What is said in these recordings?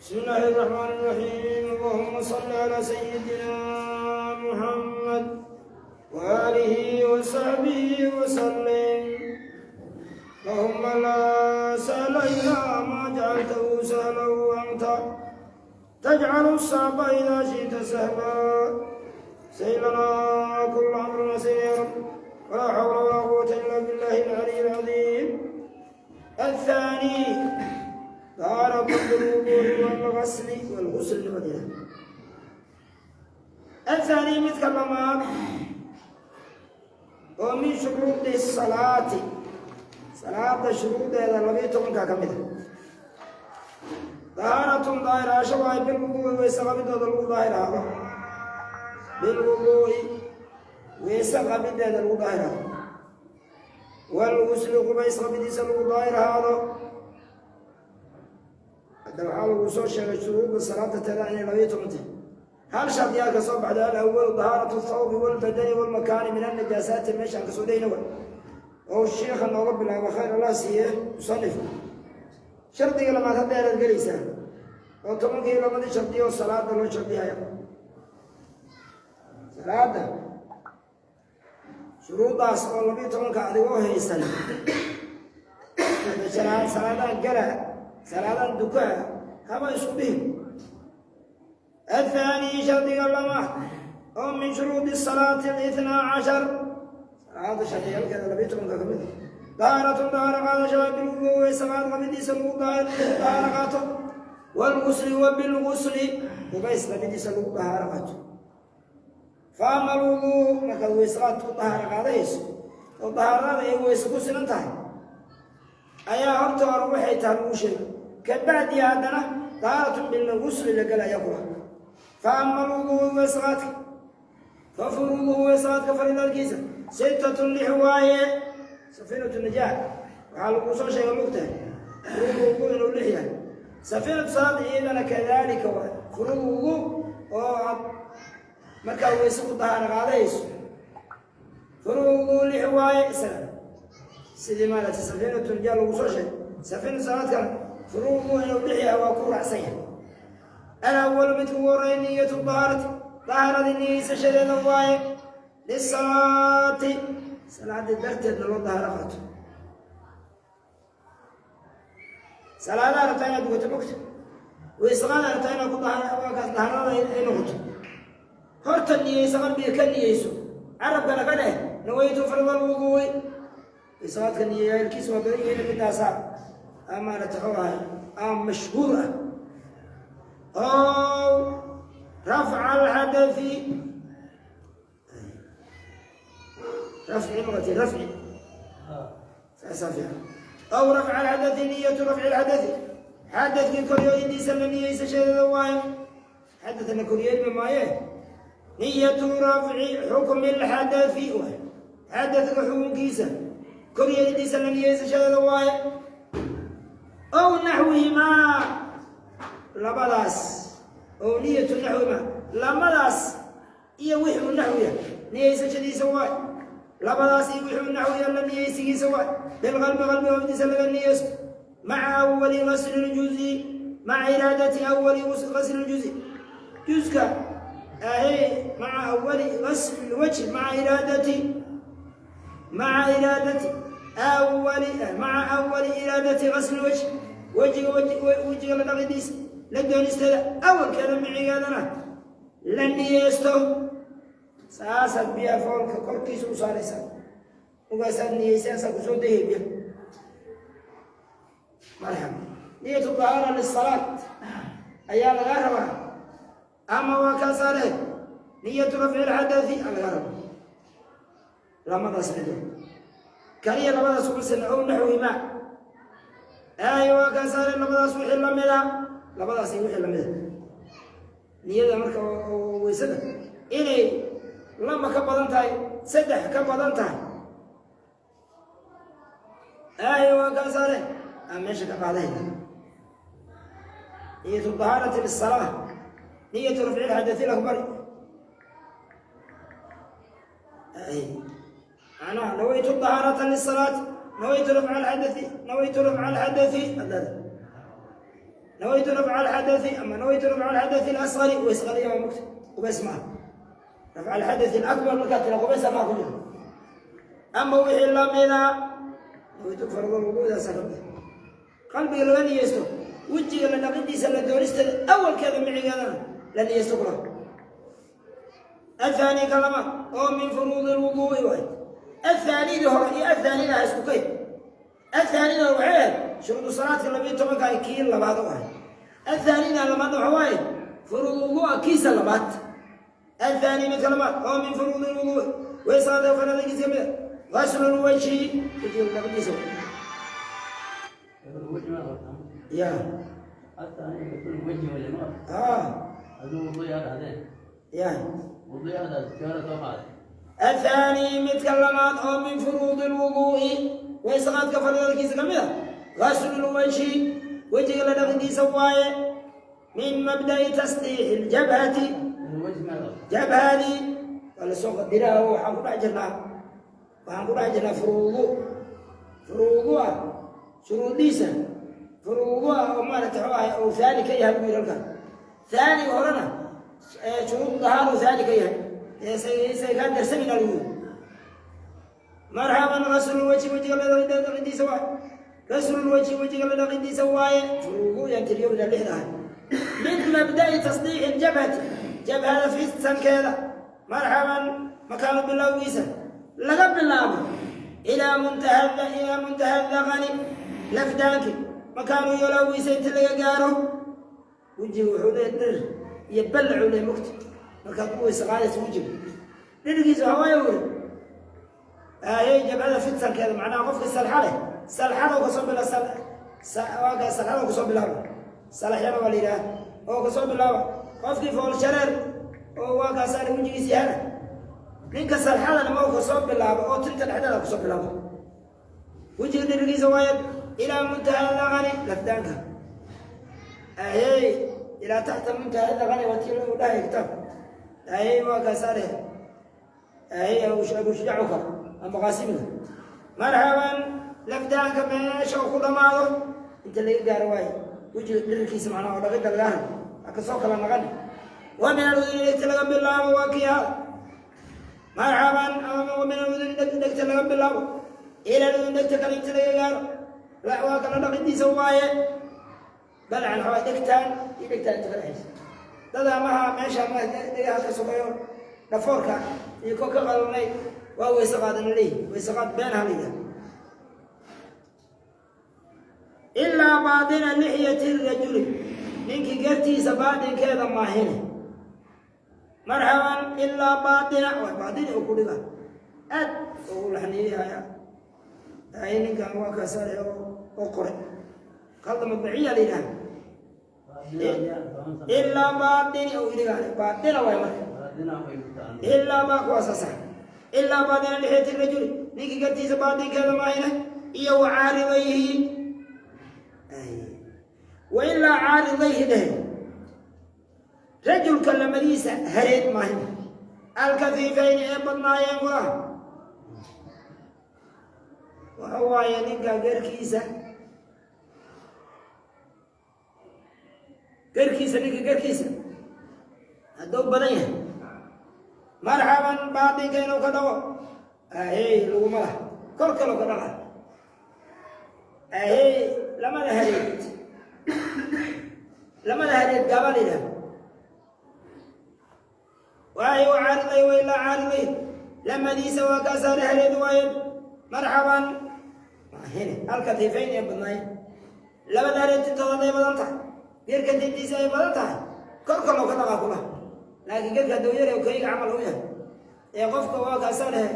بسم الله الرحمن الرحيم. اللهم صل على سيدنا محمد وآله وصحبه وسلم. اللهم لا سهل إلا ما جعلته سهلا، وأنت تجعل الصعب إذا شئت سهلا. سهل لنا كل أمر عسير يا رب. ولا حول ولا قوة إلا بالله العلي العظيم. الثاني طهارة بالوضوء والغسل والغسل المدينة. الثاني مثل labaad oo min shuruudi salaati, salaada shuruudeeda 12-ka ka mid a, dahaaratun daahiraasho waay, bilwuduui weyse qabidooda lagu daahiraado, bilwuduui weyse qabideeda lagu daahiraado, walgusli qubays qabidiisa lagu daahiraado. Hadda waxaa lagu soo sheegay shuruudda salaada tada inay 12 tahay. Hal shardiyaa ka soo baxday: alawalu dahaaratu thawbi walbadani walmakaani min annajaasaati. Meeshaan kasoo dhayna wa oo sheikha nooga bilaabo, khayr Allah siiye musanifka. Shardiga labaad hadda eraad gelaysaa oo tobankii labadii shardi oo salaada loo shardiyaya. Salaada shuruuddaas oo 12-ka adigoo haysan salaadaan gala, salaadaan dukaa, haba isku dhihin. الثاني shardiga labaad oo min shuruudi salaati الاثنا عشر, salaada shardiyaalkeeda 12-ka ka mid a, dahaaratun dahaaro qaadashada, bilwuduu weysaqaad qabidiisa lagu dahaaro qaato, waalgusli wa bilgusli qubays qabidiisa lagu dahaaro qaato. Fa ama alwuduu, markaad weysaqaad ku dahaaro qaadayso oo dahaarada ay weyse ku sinan tahay, ayaa horta hore waxay tahay lagu sheegay, kabacdi haddana dahaaratun bilgusli la gelaya kula. Fa ama alwuduu weysaqaadka, fa furuuduhu weysaqaadka faridaalkiisa sittatun lix waaye. Safiinatu najaah waxaa lagu soo sheegay, mogtahay, furuud wuduu inuu lix yahay. Safiinatu salaad iyadana kadaalika waay. Furuud wuduu oo aad markaa weyse ku dahaaro qaadayso, furuud wuduu lix waaye isaga, sidii maaragtay safiinatu najaah lagu soo sheegay. Safiinatu salaadkana furuud wuduu inuu lix yahay waa ku raacsan yahay. Alawalu midka ugu horreeya, niyatu dahaarati, dahaaradii niyeysashadeeda waaye, lisalaati, salaadii darteedna loo dahaaro qaato. Salaadaha rabtaa inaad dukato, mogta, weysaqaada rabtaa inaad ku dahaarkaas, dahaarada ay noqoto. Horta niyeyso, qalbiga ka niyeyso, carabkana ka dheh nawaytu farda alwuduui. Weysaqaadka niyayaalkiisa waa badan yihiin, midaasaa maarata xoo ahay aa mashhuur ah. Ow rafca alxadathi, rafci maqati rafci saasaa fiican. Aw rafca alxadathi, niyatu rafci alxadathi, xadadkii koryeelidiisa la niyeysashadeeda waayo. Xadadna koryeelmi maaye, niyatu rafci xukmi alxadathi waay, xadadka xukunkiisa koryeelidiisa la niyeysashadeeda waaye. Ow naxwihimaa, labadaas, ow niyatu naxwihimaa, labadaas iyo wixii u naxwiya niyeysashadiisa waay, labadaas iyo wixii u naxwiya la niyeysigiisa waay. Bilqalbi, qalbiga hofdiisa laga niyeysto, maca awali gasli ljuzi, maca iraadati awali gasli ljuzi, juska ahe, maca awali gasli lwajhi, maca iraadati awali, maca awali iraadati gasli lwajhi, wejiga wejiga la dhaqidiisa la doonisteeda awalkeeda micigeedana la niyeysto. Saasaad biyaha foolka korkiisa u saaraysaa, markaasaad niyeysaasaa kusoo dayay biyaha. Marxaba, niyatu dahaara lisalaat ayaa lagaa rabaa, ama waa kaasaa leh niyatu rafci lxadathi aa lagaa rabaa. Lamadaas mido kaliya, labadaas umasana ow naxwimaa ay waa kaasaa leh, labadaas wixii lamida, labadaas iyo wixii lamida. Niyada marka weysada inay lama ka badan tahay, saddex ka badan tahay, ay waa kaasaa leh aa meesha ka qaadayna. Niyatu dahaarati lisalaa, niyatu rafci lxadathi lakbari, macnaha nawaytu dahaarata lisalaati, nawaytu rafca alxadathi, nawaytu rafca alxadathi. Hadada Nawaytu rafca alxadai ama nawaytu rafca alxadai alasqari, waysqariya waa mugta, qubays maaha. Rafca alxadai alakbar markaad tira, qubaysa maa ku jiro ama wixii lamida. Nawaytu fardo wuduudaasa ka mid qalbiga laga niyeysto, wejiga la dhaqidiisa la doonisteeda awalkeeda micigeedana la niyeysto kula. Athaani ka labaad oo min furuudi lwuduui waay. Athaanidii hore iyo athaanida ha isku kay. Athaanida hore waxay ahayd shuruudu salaadka 12-ka ay kii labaad u ahay. Athaanida labaadna waxa waaye furuud wuduua kiisa labaad. Athaani midka labaad oo min furuudi lwuduui, waysaada faradakiisa kamid a, gaslu lwajhi, wejiga la dhaqidiisa. الوجه ما غلطان. Ya. حتى أنا يكون الوجه ولا ما هذا وضوء هذا. Ya. وضوء هذا كان طبعا. Athaani midka labaad oo min furuudi lwuduui, waysaqaadka faradalkiisa ka mid a, gaslu lwajhi, wejiga la dhaqidiisa waaye, min mabda'i tasdiixi ljabhati. الوجه ما غلط. Jabhadii waa lasoo qadiraa. Waxaan ku dhex jirnaa furuudu ah, shuruudiisa furuudu ah oo maaragta waxuu ahay oo haani ka yahay buu yidhi halkan. Haaniga horena shuruud dahaar uu haani ka yahay isay kaa darsamina lagu yidhi. Marxaban, gaslu wajhi, wejiga la dhaqidiisa waaye. Gaslu lwajhi, wejiga la dhaqidiisa waaye. Furuudu yaan tiriyo ilaa lixda ahay. Min mabda'i tasdiixi ljabhati, jabhada fisankeeda, marxaban, makaanu bilowgiisa laga bilaabo, ilaa muntaha dhaqani, lafdaanki makaanu yolowgiisa inta laga gaaro. Wejiga wuxuu leeyahay dhir iyo ballacuu leeyahay mugta. Markaad ku weysa qaadaysa, wejiga dhirgiisa waxaa waaye wuri ayay jabhada fidsankeeda, macnaha qofka salxa leh, salxada kasoo bila waa salxada kasoo bilaaba, salaxyana waa la yidhaha, oo kasoo bilaaba qofkii fool shareer oo waa kaasaana wejigiisa yahana. Ninka salxadana ma kasoo bilaabo oo tinta dhexdeeda kasoo bilaabo. Wejiga dhirgiisa waaye ilaa muntaha dhaqani, lafdaanka ahey, ilaa taxta muntaha dhaqani waa tii lagu dhahay kitaabka. Ahey, waa kaasaa leh ahey abu shujaac kale ama qaasimiga. Marxaban, lafdaanka meesha uu ku dhamaado inta laga gaaro waaye wejiga dhirirkiisa, macnaha oo dhaqidda lagaa rabo ha kasoo kala naqan. Wa min aluduni, dhegta laga bilaabo waa kii ahaa. Marxaban, ama wa min aluduni, dhegta laga bilaabo, ila aludun, dhegta kale inta laga gaaro, waa kala dhaqidiisa waaye. Balcan waxaa dhegtaan iyo dhegtaan inta ka dhexaysa. Dad amaha meesha ma dhegaha ka sokayo dhafoorka iyo ko ka qalanay waa weyse qaadana leeyihi, weyse qaad been ha la yidhaha. Ilaa baatina lixyati rajuli, ninkii gartiisa baatinkeeda maahine. Marxaban, ilaa baatina waa baatini uu ku dhiga, aad ugu laxniyeyhaya ay ninkan waa kaasare oo qoray qalda madbaciya la yidhaha. Ilaa baatini uu idhigaale, baatina waay marka. Ilaa baa kuwaasa sax. Ilaa baatina lixyati rajuli, ninkii gartiisa baatinkeeda maahine, iyo wa caaridayhi, wa ilaa caaridayhi dhehe, rajulka lamadiisa hareed maahine, alkafiifayni ee badnaayeen kulaha. Waxa waaye ninka garkiisa, garkiisa, ninka garkiisa hadduu badan yahay, marxaban, baatinka inuu ka dhaqo ahey laguma laha, kor kaloo ka dhaqa ahey. Lamada hareed, lamada hareed gaaba la yidhaha waayo. Wa caariday, wa ilaa caariday, lamadiisa waa kaasaare hareed waaye. Marxaban, hine alkatiifayn ee badnaayeen, labada hareed tintooda hadday badan tahay, geerka tintiisa ay badan tahay, korka loo ka dhaqaa kula. Laakiin geerka hadduu yar kayga camal u yahay ee qofka waa kaasa leh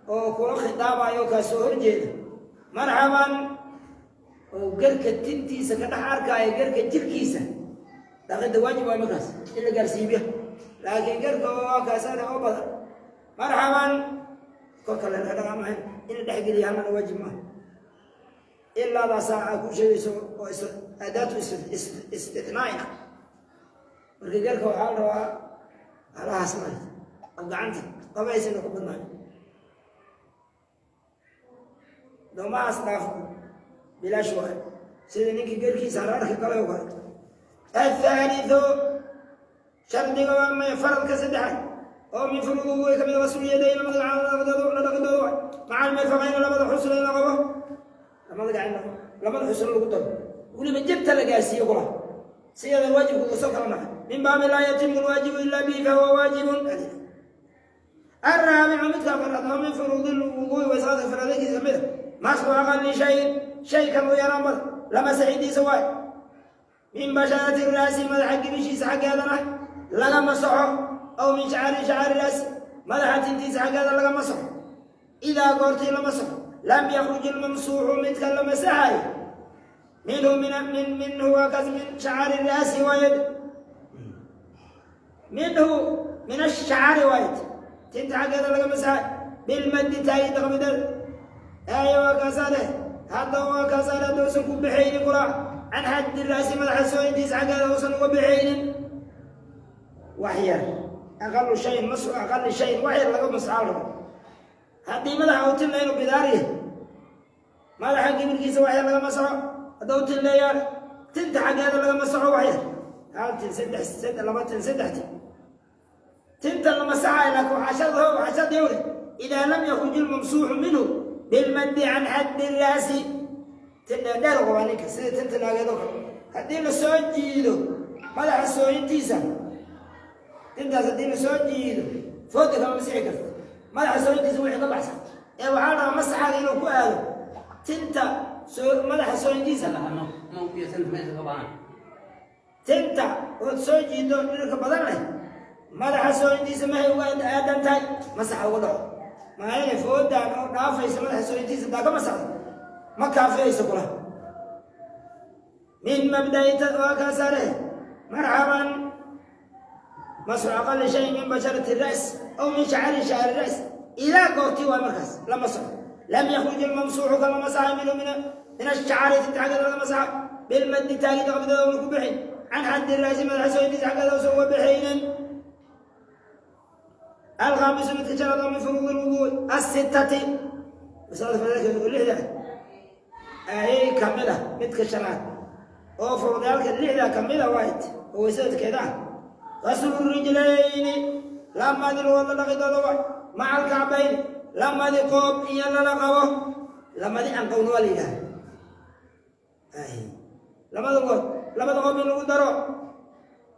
oo kula khidaabayo kaa soo horjeeda, marxaban, oo gerka tintiisa ka dhex arkaayo gerka jirkiisa, dhaqidda waajib waay markaas in la gaarsiibiya. Laakiin gerka oo kaasa leh oo badan, marxaban, korka laga dhaqaa maahan, in la dhexgeliya halana waajib maaha. Ilaadaa aa ku sheegayso oo aadaatu istithnaaina. Marka gerka waxaa la rabaa halahaas maarata oo gacanta qabaysa ina ku badnaayo doomahaas dhaafo bilaash waayo, sida ninkii gerkiisa haraarka galay oo kale. Athaalithu shardiga waa may faradka saddexaad oo min furuud wuduu'i kamid ghaslu yadayn, labada gacmood la dhaqidooda waay, maca almirfaqayni, labada xusl in la qabo, labada gacan labada xusl lagu daro, weliba jabta la gaarsiiyo kula siyada waajibku uga soo kala naqay min baabi laa yatimu alwaajibu ilaa bihi fahuwa waajibun. الرابع midka afraad oo min furuudi lwuduui, waysaadka faradkiisa kamid a, masxu aqali shayin, shay kan u yaraan badan lama saxidiisa waay, min basharati raasi, madaxa gibishiisa xaggeedana laga masaxo, aw min shacari shacari raasi, madaxa tintiisa xaggeeda laga masaxo. Idaa goortii la masaxo lam yakhruj ilmamsuuxu, midka la masaxayo, minhu min minhu waa kaas min shacari raasi waayad, minhu min ashacari waayad, tinta xaggeeda laga masaxay, bilmaddi, taagida qabideeda aaya waa kaasaa leh. Hadda waa kaasaa leh, haddausan ku baxaynin kula can xaddi raasi, madaxa sooyintiisa xaggeeda uusan uga baxaynin wax yar, aqalu shayin, masxu aqali shayin, wax yar laga masaxaa rabo. Haddii madaxa uu tinla inuu bidaar yahay, madaxa gibirkiisa wax yar laga masaxo. Haddau tinleeyaan, tinta xaggeeda laga masaxo wax yar, hal tin, saddex, saddex, laba tin, saddex tin, tinta la masaxayo. Laakiin waxaa shardi, waxaa shardi owle idaa lam yakhruj ilmamsuuxu minhu bilmaddi can xaddi raasi. Tin dheerdheer qabaa ninka, sida tinta naageed oo kale, haddii la soo jiido madaxa sooyintiisa, tintaas haddii la soo jiido fooda kama masixi karto madaxa sooyintiisa wixii ka baxsan. Ee waxaa la rabaa masaxaaga inuu ku aado tinta soo madaxa sooyintiisa. Tinta ood soo jiido dhirka badan leh madaxa sooyintiisa mahay uga aadan tahay, masaxa uga dhaco maayane. Foodaan oo dhaafaysa madaxa sooyintiisa hadaa ka masaxdo ma kaafiyayso kula min mabda'i waa kaasaa leh. Marxaban, masxu aqali shay min basharati ra's aw min shacari shacari ra's, idaa goortii waa markaas la masaxo lam yakhruj ilmamsuuxu, kama masaxa, minhu min ashacari, tinta xaggeeda laga masaxa, bilmaddi, taagida qabdada una ku bixin, can xaddi raasi, madaxa sooyintiisa xaggeeda uusan uga bixaynin. Alkhaamisu midka shanaad oo min furuudi lwuduui asittati, masalada faradka lixda ayay kamid ah, midka shanaad oo furuudyaalka lixda kamid a waayt oo weysadkeeda ah, gaslu rijlayni, lamadii lugood la dhaqidooda waay, maca alkacbayn, lamadii qoob iyo lala qabo, lamadii anqowna waa la yidhaha, labada lugood labada qoob in lagu daro,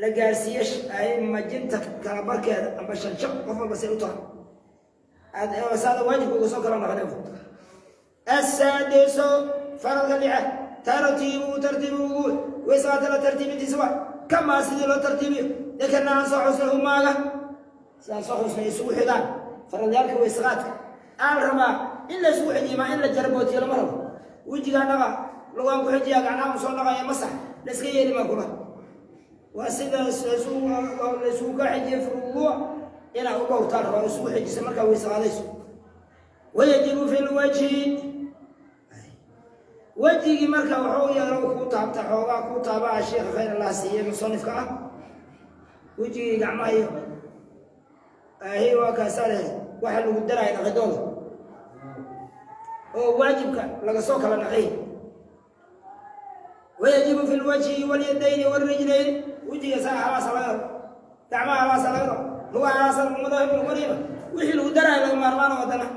la gaarsiiyo ay majinta kala barkeeda amba shanshaq, qof walba say u tahay saada waajibka uga soo kala naqday. Asaadisu faradka lixaad, tartiibu tartiibu wuduuc, weysaqaata la tartiibintiisa waay, kamaa sidii loo tartiibiyo dakarna aan soo xusnay, humaaga sidaan soo xusnay isugu xigaan faradyaalka weysaqaadka aan rabaa in la isugu xijiyo, maa in la jarabootiyo lama rabo. Wejigaa dhaqa, lugaan ku xijiya, gacnaha un soo dhaqaya, masax la iska yeeli maa kula. Waa sida la isugu kaa xijiyo furuuduuc inaad u dhowrtaan rabaa, isugu xijisa markaa weyse qaadayso. Wayajibu fi lwajhi, wejigii marka wuxuu yaro kuu taabta, xoogaa kuu taabaa sheekha khayr Allah siiye musanifka ah, wejigii gacmaha iyo ahi waa kaasaa leh waxa lagu daraya dhaqidooda oo waajibka laga soo kala naqay. Wayajibu fi lwajhi walyadayni walrijlayn, wejiga saa halaasa laga rabo, gacmaha halaasa laga rabo, lugaha halaasa madahiba, wixii lagu daraayo laga maarmaano haddana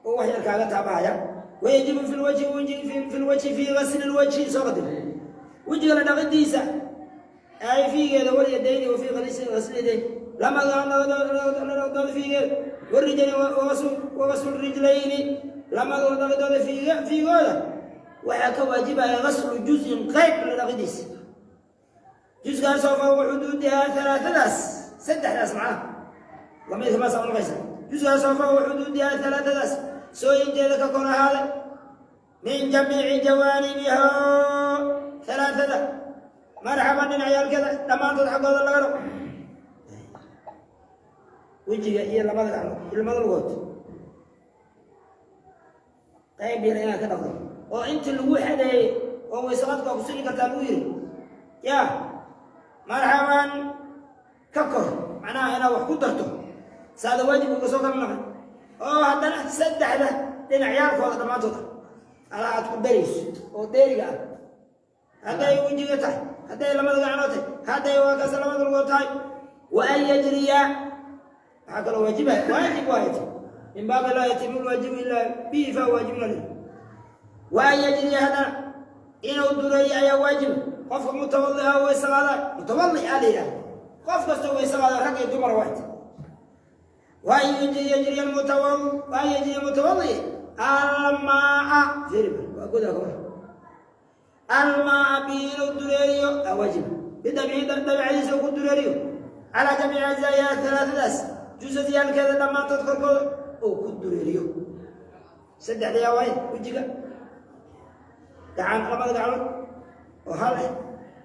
oo wax yar kaaga taabahaya. Wayajibu fi lwajhi, fi lwajhi, fi gasli lwajhi, soo qadim wejiga la dhaqidiisa ay fiigeeda, walyadayni wa fii gasli yadayn, lamada fiigeeda, warijlayni wagaslu rijlayni, lamadooda dhaqidooda fiigooda waxaa ka waajibaya gaslu juzin, qayb la dhaqidiisa, juskaasoo fawqa xuduudihaa alaaadaas, saddexdaas macnaha lamidka maasa noqaysa, juskaasoo fawqa xuduudihaa alaaadaas sooyinteeda ka kor ahaaday, min jamiici jawaanibihaa alaaada, marxaban, dhinacyaalkeeda dhammaantood xaggooda laga dhaqo wejiga iyo labada gacmood iyo labada lugood, qayb yar inaad ka dhaqdo oo intii lagu xadeeyey oo waysaqadka waa ku sini kartaa lagu yiri ya marxaban ka kor, macnaha inaad wax ku darto saada waajib uga soo kala naqay oo haddana saddexda dhinacyaalkooda dhammaantooda alaa aad ku darayso oo dheeriga ah hadday wejiga tahay. Hadday lamada gacnood tahay, hadday waa kaas lamada lugood tahay. Wa an yajriya, waxaa kaloo waajiba, waajib waayt min baabi laa yatimu lwaajibu ilaa bihi fa waajibna leh. Wa an yajriya, haddana inuu dureeyo ayaa waajiba qofka mutawadi'a weyse qaada. Mutawadi aa la yidhaha qof kastoo weyse qaada, rag iyo dumar waayt. Wa an yajriya mutawadi, wa an yajriya mutawadi almaa fiiri waa godaa kawar almaa bihi inuu dureeriyo aa waajiba, bidabcihi dabcadiisa uu ku dureeriyo, calaa jamiici ajzaa'iha talaatadaas jusadyaalkeeda dhammaantood korkooda uu ku dureeriyo. Saddexda yaa waaye? Wejiga, gacan, lamada gacmood oo hal eh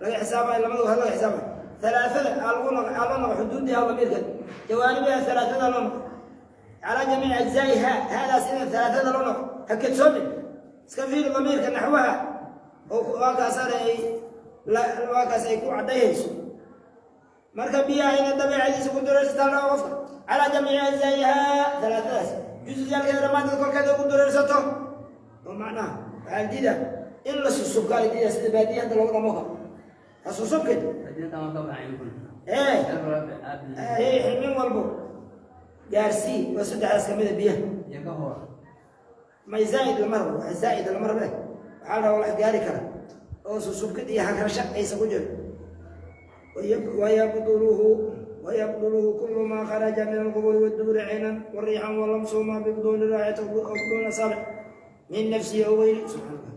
laga xisaabayo, lamada hal laga xisaabayo. Alaaada aa lagu naq aa loo naqa xuduudiha damiirka jawaanibiha alaaada loo naqo calaa jamiici ajzaa'iha. Haadaas ina alaaada loo naqo ha kadsoomin. Iska fiiri damiirka naxwaha oo waa kaasana ay waa kaas ay ku caddayhayso. Marka biyaha ina dabeecadiisa ku dureersataa la raba qofka calaa jamiici ajzaa'iha alaatadaas jususyaalkeeda dhammaanteed korkeeda ku dureersato. Oo macnaha waxaa diida in la susubkaa la diida, sida baadiya hadda loogu dhamo karo ha susubkin. Ee ximin walbo gaarsii waa saddexdaas kamida biyaha. May zaa'id lama rabo, wax zaa'id lama rabe. Waxaa la rabaa wax gaari kara oo susubkid iyo hagrasho aysan ku jirin. ويبطله كل ما خرج من القبور والدبر عينا وريحا ولمسهما ببطون الراحة أو بطون الأصابع من نفسه أو غيره. سبحان الله.